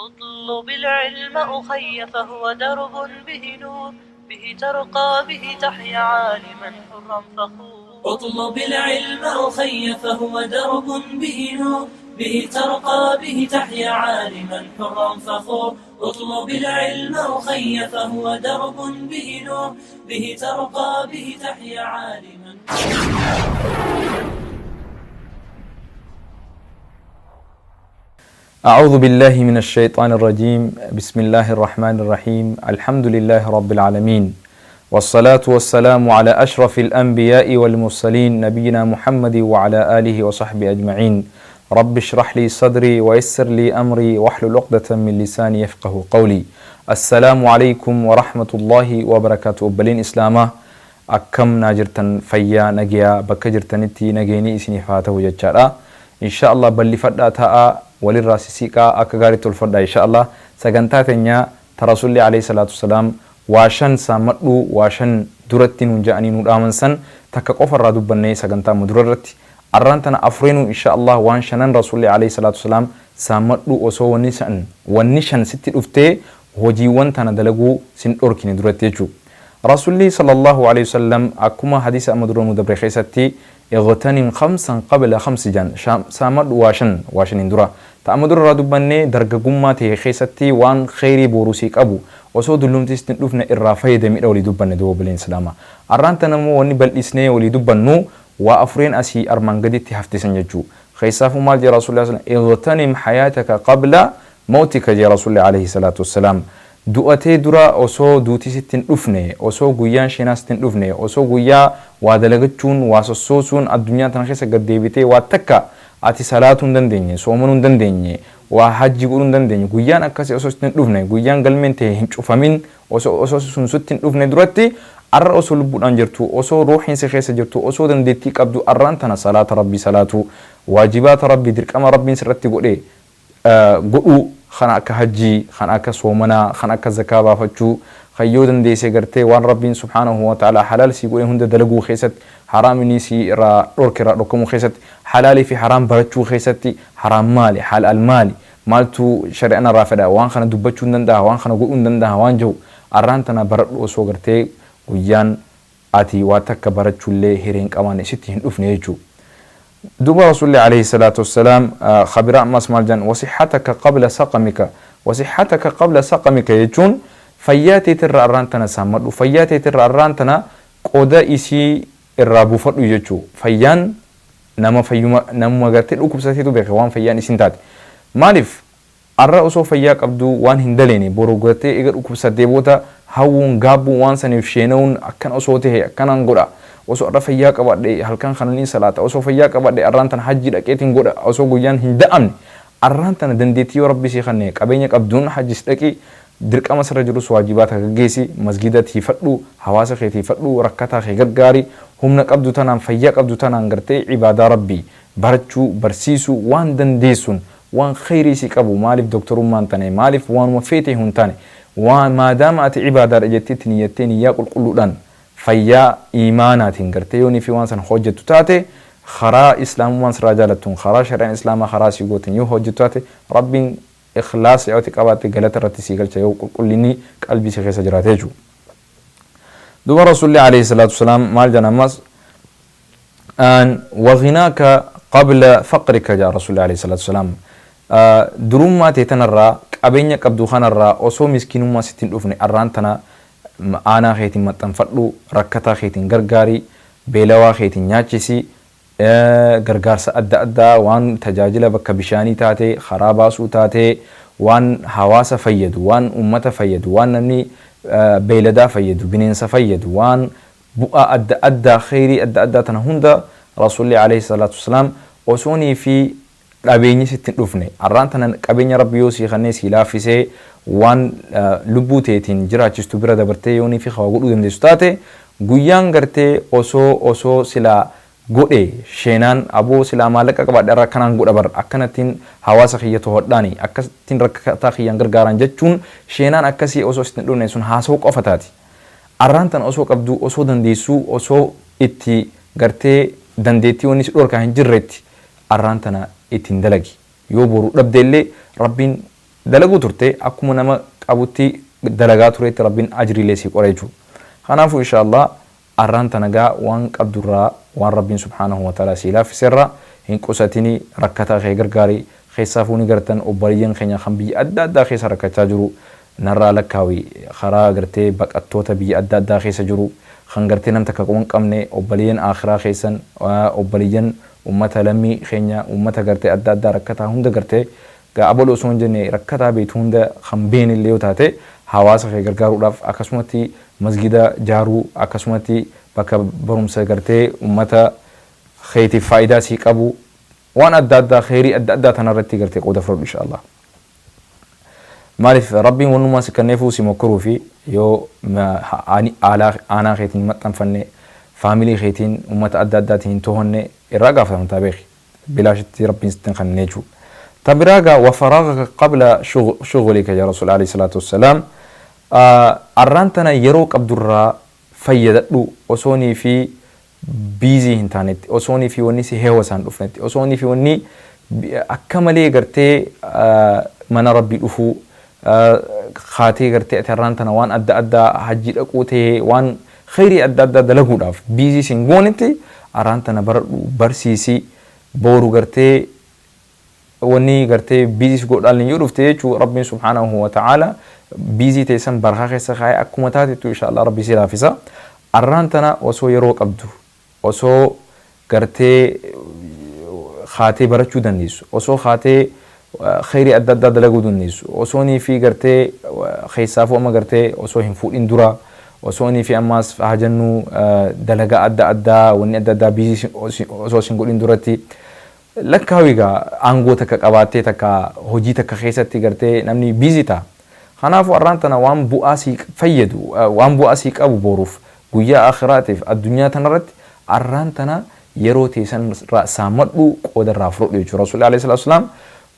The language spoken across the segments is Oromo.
اطلب العلم أخي فهو درب به نور، به ترقى به تحيا عالما حرا فخور. اطلب العلم أخي فهو درب به نور، به ترقى به تحيا عالما حرا فخور. اطلب العلم أخي فهو درب به نور، به ترقى به تحيا عالما. أعوذ بالله من الشيطان الرجيم. بسم الله الرحمن الرحيم. الحمد لله رب العالمين، والصلاة والسلام على أشرف الأنبياء والمرسلين، نبينا محمد وعلى آله وصحبه أجمعين. رب اشرح لي صدري ويسر لي أمري واحلل عقدة من لساني يفقه قولي. السلام عليكم ورحمة الله وبركاته. بلين إسلاما أكم ناجرتن فيا نجيا بكجرتنتي نجيني إسني فاته جتشارا إن شاء الله بلي فدا تاء walirraa sissiqaa akka gaariitti tolfadha insha Allah. Sagantaa teenya ta Rasuulli alayhi salaatu wasalaam waa shan saammadhuu waa shan duratti nuun ja'anii nu dhaaman san takka qofa irraa dubbannee sagantaa amma dura irratti arraan tana afreenuu insha Allah waan shanan Rasuulli alayhi salaatu wasalaam saammadhuu osoo wanni shan sitti dhuftee hojiiwwan tana dalaguu sin dhorkine duratti jechuudha. Rasuulli sallallahu alayhi wasallam akkuma hadiisa amma dura nu dabre keessatti اغتنم خمسا قبل خمس جان سامد واشن واشن اندرا تأمدر را دبني درجة تي خيستي وان خيري بوروسيك أبو وسود اللومتيس تنلفنا الرافية دمي أولي دبني دو بلين سلامة أران تنمو وني بل إسني ولي دبنو وأفرين أسي أرمان قدي تهفتي سنججو خيساف مال جي رسول الله صلى الله عليه وسلم اغتنم حياتك قبل موتك جي رسول الله عليه الصلاة والسلام. du'atee dura osoo duutii sitti hin dhufne, osoo guyyaan sheenaa sitti hin dhufne, osoo guyyaa waa dalagachuun waa sossoosuun addunyaa tana keessa gad deebitee waa takka ati salaatuu hin dandeenye, soomanuu hin dandeenye, waa hajji godhuu hin dandeenye, guyyaan akkasii osoo sitti hin dhufne, guyyaan galmeen ta'e hin cufamin osoo sun sitti hin dhufne duratti arra osoo lubbuudhaan jirtu, osoo ruuxiin si keessa jirtu, osoo dandeettii qabdu arraan tana salaata rabbii salaatuu, waajibaata rabbii dirqama rabbiin sirratti godhe godhuu kan akka hajjii, kan akka soomanaa, kan akka zakaa baafachuu, kan yoo dandeesse gartee waan rabbiin subhaanahu wa ta'ala halaal sii godhe hunda dalaguu keessatti, haraam inni sii irraa dhorke irraa dhorkamuu keessatti, halaalii fi haraam barachuu keessatti, haraam maali, halaal maali, maaltu shari'aan irraa fedha, waan kana dubbachuu hin danda'a, waan kana godhuu hin danda'a, waan jiru arraan tana baradhu osoo gartee guyyaan ati waa takka barachuullee hireen qabaanne sitti hin dhufne jechuudha. دوب رسول الله عليه الصلاة والسلام خبر أمس مالجان وصحتك قبل سقمك. وصحتك قبل سقمك يجون فياتي ترى أرانتنا سامر فياتي ترى أرانتنا قودا إسي الرابو فرد يجو فيان نما فيوما نما قرتل أكوب ساتيتو بخوان فيان إسنتات مالف الرأسو فياك أبدو وان هندليني برو قرتي إغر أكوب ساتيبوتا هاون غابو وان سنفشينون أكن أصوته أكن أنقرأ osoo arra fayyaa qabaadhe halkan kananiin salaata, osoo fayyaa qabaadhe arraan tana hajji dhaqeetiin godha, osoo guyyaan hin da'amne arraan tana dandeettii yoo rabbi sii kanne qabeenya qabduun hajjis dhaqi, dirqama sirra jirus waajibaata gaggeessi, masgida tiifadhu, hawaasa kee tiifadhu, rakkataa kee gargaari, humna qabdu tanaan fayyaa qabdu tanaan gartee ibaadaa rabbii barachuu barsiisuu waan dandeessuun waan khayrii sii qabu maaliif doktorummaan tane maaliif waanuma feete hin taane waan maadaama ati ibaadaadha jetteetti niyyattee niyyaa qulqulluudhaan fayyaa iimaanaatiin gartee yoonii fi waan san hojjettu taate karaa islaamummaan sirraa jaalattuun karaa shari'aan islaamaa karaa sii gootin yoo hojjettu taate rabbiin ikhlaasa yoo ati qabaatte galata irratti sii galcha yoo qulqullinni qalbii si keessa jiraate jechuudha. Duuba Rasuulli alayhi salaatu wasalaam maal jedhan ammas waginaaka qabla faqrika jedha Rasuulli alayhi salaatu wasalaam. Durummaa ta'e tanarraa qabeenya qabdu kanarraa osoo miskiinummaa sitti hin dhufne arraan tana aanaa keetiin maxxanfadhu, rakkataa keetiin gargaari, beelawaa keetiin nyaachisi, gargaarsa adda addaa waan tajaajila bakka bishaanii taate, karaa baasuu taate, waan hawaasa fayyadu, waan uummata fayyadu, waan namni beeladaa fayyadu, bineensa fayyadu, waan bu'aa adda addaa kheyrii adda addaa tana hunda Rasuulli alayhi salaatu wasalaam osoonii fi qabeenyi sitti hin dhufne arraan tana qabeenya rabbi yoo sii kannee sii laaffisee waan lubbuu teetiin jiraachistu bira dabartee yoonii fi hawaa godhuu dandeessu taate guyyaan gartee osoo silaa godhe sheenaan aboo silaa maallaqa qabaadhe irra akkanaan godha bar akkanattiin hawaasa kiyya to'adhaani akkasittiin rakkataa kiyyaan gargaaran jechuun sheenaan akkasii osoo sitti hin dhufne sun haasawuu qofa taati. Arraan tana osoo qabdu osoo dandeessuu osoo itti gartee dandeettii wanni si dhorkaa hin jirretti arraan tana ittiin dalagi. Yoo boru dhabde illee rabbiin Dalaguu turte akkuma nama qabutti dalagaa turetti Rabbiin ajriilee sii qora jechuudha. Kanaafuu inshaallah arraan tanagaa waan qabdurraa, waan Rabbiin subhaanahu wa ta'ala sii laaffiserraa hin qusatini, rakkataa kee gargaari. Keessaafuu ni gartan obboleeyyan keenya kan biyya adda addaa keessa rakkachaa jiru, narraa lakkaawi karaa gartee baqattoota biyya adda addaa keessa jiru kan gartee nam takka quba hin qabne, obboleeyyan akhiraa keessan, obboleeyyan ummata lammii keenya, ummata gartee adda addaa rakkataa hunda gartee gaa abaluu osoo hin jenne rakkataa beektu hunda kan beenillee yoo taate hawaasa kee gargaaruudhaaf, akkasumatti masgida jaaruu, akkasumatti bakka barumsa gartee ummata keetiif faayidaa sii qabu, waan adda addaa kheyrii adda addaa tanarratti gartee qooda fudhadhu inshaallah. Maaliif Rabbiin wannumaa si kenneefuu si mokkoruu fi yoo aanaa keetiin hin maxxanfanne, faamilii keetiin ummata adda addaatiin hin to'anne, irraa gaafatamtaa beeki. Bilaashitti Rabbiin sitti hin kennine jechuudha. Ta biraa gaa wa faraagaka qabla shughulika ya Rasuul alayhi salaatu wassalaam, arraan tana yeroo qabdurraa fayyadadhu osoonii fi busy hin taanetti, osoonii fi wanni si heewasaan dhufnetti, osoonii fi wanni akka malee gartee mana Rabbii dhufuu kaatee gartee ati arraan tana waan adda addaa hajji dhaquu ta'ee waan kheyrii adda addaa dalaguudhaaf busy sin goonetti arraan tana baradhu, barsiisi. Booru gartee wanni gartee busy si godhaan yoo dhufte jechuu Rabbiin subhaanahu wa ta'ala busy teessan barakaa keessa kaa'ee akkuma taatettu inshaallah Rabbi si laafisa. Arraan tana osoo yeroo qabdu, osoo gartee kaatee barachuu dandeessu, osoo kaatee kheyrii adda addaa dalaguu dandeessu, osoonii fi gartee keessaafuu amma gartee osoo hin fuudhin dura, osoonii fi ammaas haa jennu dalagaa adda addaa wanni adda addaa busy osoo sin godhin duratti lakkaawi gaa aangoo takka qabaattee takka hojii takka keessatti gartee namni busy ta'a. Kanaafuu arraan tana waan bu'aa sii fayyadu, waan bu'aa sii qabu boruuf guyyaa akhiraatiif addunyaa tanarratti arraan tana yeroo teessan saammadhu, qooda irraa fudhadhu jechuudha. Rasuulli alayhi salaatu wassalaam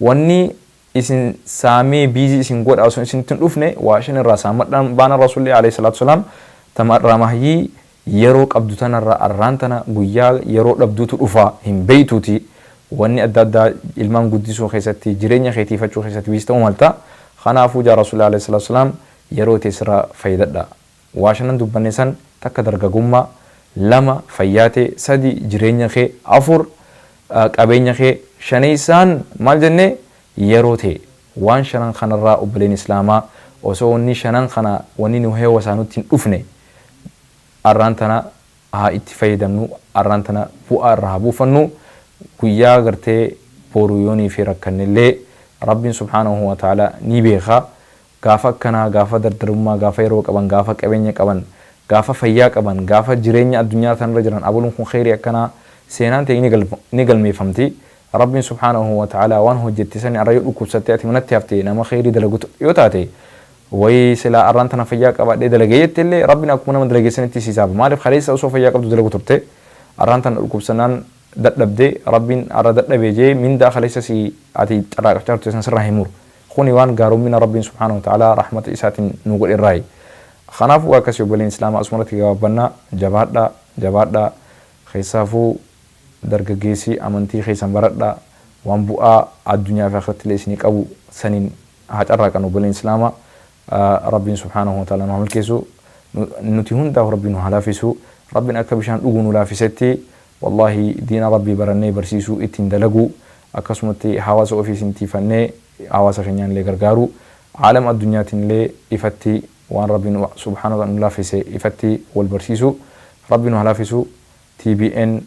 wanni isin saamee busy isin godha osoo isinitti hin dhufne waa shan irraa saammadhaan baana. Rasuulli alayhi salaatu wassalaam tamarraa mahyii yeroo qabdu tanarraa arraan tana guyyaa yeroo dhabduutu dhufa hin beeytuuti. Wanni adda addaa ilmaan guddisuu keessatti, jireenya keetiifachuu keessatti busy ta'uu malta. Kanaafuu jaa Rasuulli alayhi salaatu wassalaam yeroo teessirraa fayyadadha. Waa shanan dubbanne san: takka dargagummaa, lama fayyaa ta'e, sadi jireenya kee, afur qabeenya kee, shaneessaan maal jenne? Yeroo ta'e. Waan shanan kanarraa obboleen islaamaa osoo wanni shanan kana wanni nu heewasaa nutti hin dhufne arraan tana haa itti fayyadamnu, arraan tana bu'aa irraa haa buufannu. Guyyaa gartee boru yoonii fi rakkannellee Rabbiin subhaanahu wa ta'ala ni beeka. Gaafa akkanaa, gaafa dardarummaa, gaafa yeroo qaban, gaafa qabeenya qaban, gaafa fayyaa qaban, gaafa jireenya addunyaa tanarra jiran abaluun kun kheyrii akkanaa seenaan ta'e ni galmeeffamti. Rabbiin subhaanahu wa ta'ala waan hojjette sani arra yoo dhukkubsattee ati manatti hafte nama kheyrii dalagu yoo taate, wayii silaa arraan tana fayyaa qabaadhee dalagee jette illee Rabbiin akkuma nama dalagee sanitti si hisaaba. Maaliif? Kaleessa osoo fayyaa qabdu dalagu turte, arraan tana dhukkubsannaan dadhabde. Rabbiin arra dadhabee jee mindaa kaleessa si ati carraaqachaa turte san sirraa hin muru. Kuni waan gaaroommina Rabbiin subhaanahu wa ta'ala rahmata isaatiin nu godhe irraayi. Kanaafuu akkasii obboleen islaamaa asumarratti gabaabbannaa. Jabaadhaa, jabaadhaa. Keessaafuu dargaggeessi amantii keessan baradhaa, waan bu'aa addunyaa fi akhiratti illee isinii qabu saniin haa carraaqan. Obboleen islaamaa, Rabbiin subhaanahu wa ta'ala nu haa milkeessu. Nuti hundaaf Rabbiin nu haa laaffisu. Rabbiin akka bishaan dhuguu nu laaffisetti wallahi diina Rabbii barannee barsiisuu, ittiin dalaguu, akkasumatti hawaasa ofii isin tiifannee hawaasa keenyaan illee gargaaru, aalam addunyaatiin illee ifatti waan Rabbiin subhaanahu wa ta'ala nu laaffise ifatti wal barsiisu Rabbiin nu haa laaffisu. TBN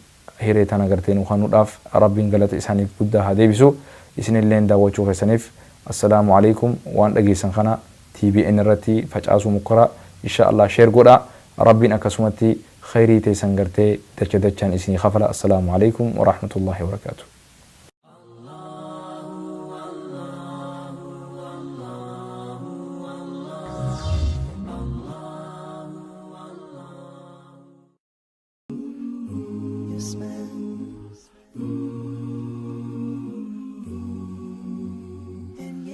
hiree tana gartee nu kennuudhaaf Rabbiin galata isaaniif guddaa haa deebisu. Isinilleen daawwachuu keessaniif assalaamu alaikum. Waan dhageessan kana TBN irratti facaasuu mukkora insha Allah share godha. Rabbiin akkasumatti khayrii teessan gartee dacha dachaan isinii kafala. Assalaamu alaikum warahmatullahi wabarakaatuh. You smell. And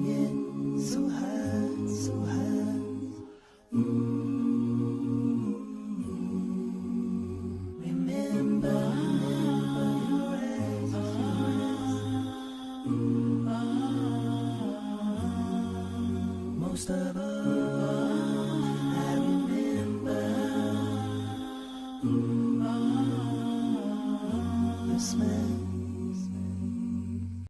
yet, so high, so high. Remember, remember. Most of all, I remember the smell.